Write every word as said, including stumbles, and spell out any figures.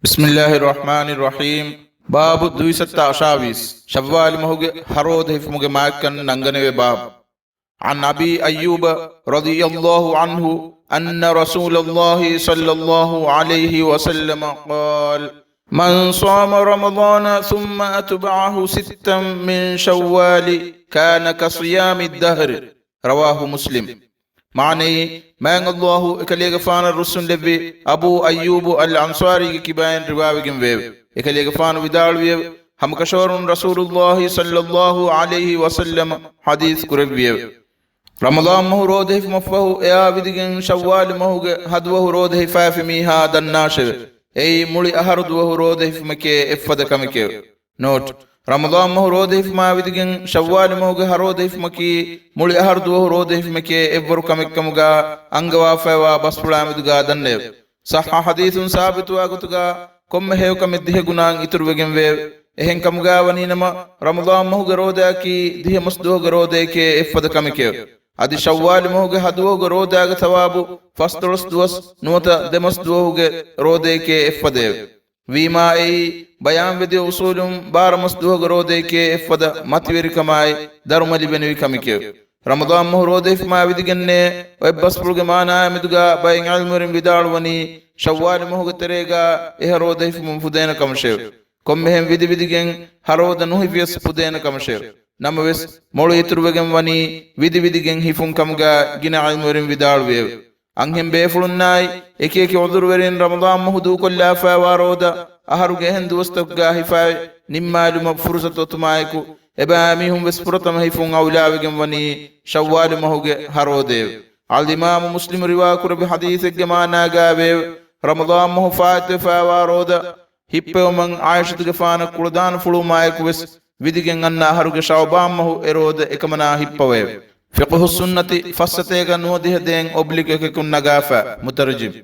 بسم الله الرحمن الرحيم. ބާބު ދުއިސައްތަ އަށާވީސް، ޝައްވާލު މަހުގެ ހަ ރޯދަ ހިފުމުގެ މާތްކަން ނަންގަނެވޭ ބާބު. عن أبي أيوب رضي الله عنه أن رسول الله صلى الله عليه وسلم قال: من صام رمضان ثم أتبعه ستا من شوال كان كصيام الدهر. رواه مسلم. މާނައީ، މާތް ﷲ އެކަލޭގެފާނަށް ރުއްސުންލެއްވި އަބޫ އައްޔޫބު އަލް އަންޞާރީގެ ކިބައިން ރިވާވެގެން ވެއެވެ. އެކަލޭގެފާނު ވިދާޅުވިއެވެ. ހަމަކަށަވަރުން ރަސޫލުﷲ ޞައްލަﷲ ޢަލައިހި ވަސައްލަމަ ޙަދީޘް ކުރެއްވިއެވެ. ރަމަޟާން މަހު ރޯދަހިފުމަށްފަހު އެއާ ވިދިގެން ޝައްވާލު މަހުގެ ހަ ދުވަހު ރޯދަހިފައިފި މީހާ ދަންނާށެވެ. އެއީ މުޅި އަހަރު ދުވަހު ރޯދަހިފުމެކޭ އެއްފަދަ ކަމެކެވެ. ނޯޓް، ރަމަޟާން މަހު ރޯދަހިފުމާ ވިދިގެން ޝައްވާލު މަހުގެ ހަ ރޯދަހިފުމަކީ މުޅި އަހަރު ދުވަހު ރޯދަހިފުމެކޭ އެއްވަރު ކަމެއްކަމުގާ އަންގަވާފައިވާ ބަސްފުޅާމެދުގާ ދަންނައެވެ. ޞައްޙަ ޙަދީޘުން ސާބިތުވާ ގޮތުގާ ކޮންމެ ހެޔޮކަމެއް ދިހަ ގުނާއިން އިތުރުވެގެންވެއެވެ. އެހެންކަމުގާ ވަނީނަމަ، ރަމަޟާން މަހުގެ ރޯދައަކީ ދިހަ މަސްދުވަހުގެ ރޯދައެކޭ އެއްފަދަ ކަމެކެވެ. އަދި ޝައްވާލު މަހުގެ ހަ ދުވަހުގެ ރޯދާގެ ޘަވާބު ފަސްދޮޅަސް ދުވަސް ނުވަތަ ދެ މަސްދުވަހުގެ ރޯދައެކޭ އެއްފަދައެވެ. ވީމާ އެއީ، ބަޔާންވެދިޔަ އުޞޫލުން ބާރަ މަސްދުވަހުގެ ރޯދައެކޭ އެއްފަދަ މަތިވެރިކަމާއި ދަރުމަ ލިބެނިވި ކަމެކެވެ. ރަމަޟާން މަހު ރޯދަހިފުމާ ވިދިގެންނޭ އޮތް ބަސްފުޅުގެ މާނާއާ މެދުގާ ބައެއް ޢިލްމުވެރިން ވިދާޅުވަނީ، ޝައްވާލު މަހުގެ ތެރޭގާ އެ ހަ ރޯދަ ހިފުމުން ފުދޭނެ ކަމަށެވެ. ކޮންމެހެން ވިދިވިދިގެން ހަ ރޯދަ ނުހިފިޔަސް ފުދޭނެ ކަމަށެވެ. ނަމަވެސް، މޮޅު އިތުރުވެގެން ވަނީ ވިދިވިދިގެން ހިފުން ކަމުގާ ގިނަ ޢިލްމުވެރިން ވިދާޅުވިއެވެ. އަންހެން ބޭފުޅުންނާއި އެކިއެކި ޢުޛުރުވެރިން ރަމަޟާން މަހު ދޫކޮށްލާފައިވާ ރޯދަ އަހަރުގެ އެހެން ދުވަސްތަކުގާ ހިފާއި ނިންމާލުމަށް ފުރުޞަތު އޮތުމާއެކު، އެބައިމީހުން ވެސް ފުރަތަމަ ހިފުން އައުލާވެގެން ވަނީ ޝައްވާލު މަހުގެ ހަ ރޯދައެވެ. އަލްއިމާމު މުސްލިމު ރިވާކުރެއްވި ޙަދީޘެއްގެ މާނާގާވެއެވެ. ރަމަޟާން މަހު ފާއިތުވެފައިވާ ރޯދަ ހިއްޕެވުމަށް ޢާއިޝަތުގެފާނަށް ކުޅަދާނަ ފުޅުވުމާއެކު ވެސް ވިދިގެން އަންނަ އަހަރުގެ ޝަޢުބާން މަހު އެ ރޯދަ އެކަމަނާ ހިއްޕަވައެވެ. ފިޤުހުއްސުންނަތި ފައްސަތޭކަ ނުވަދިހަ ދޭން އޮބްލިކް އެކަކުން ނަގާފަ. މުތަރުޖިމް.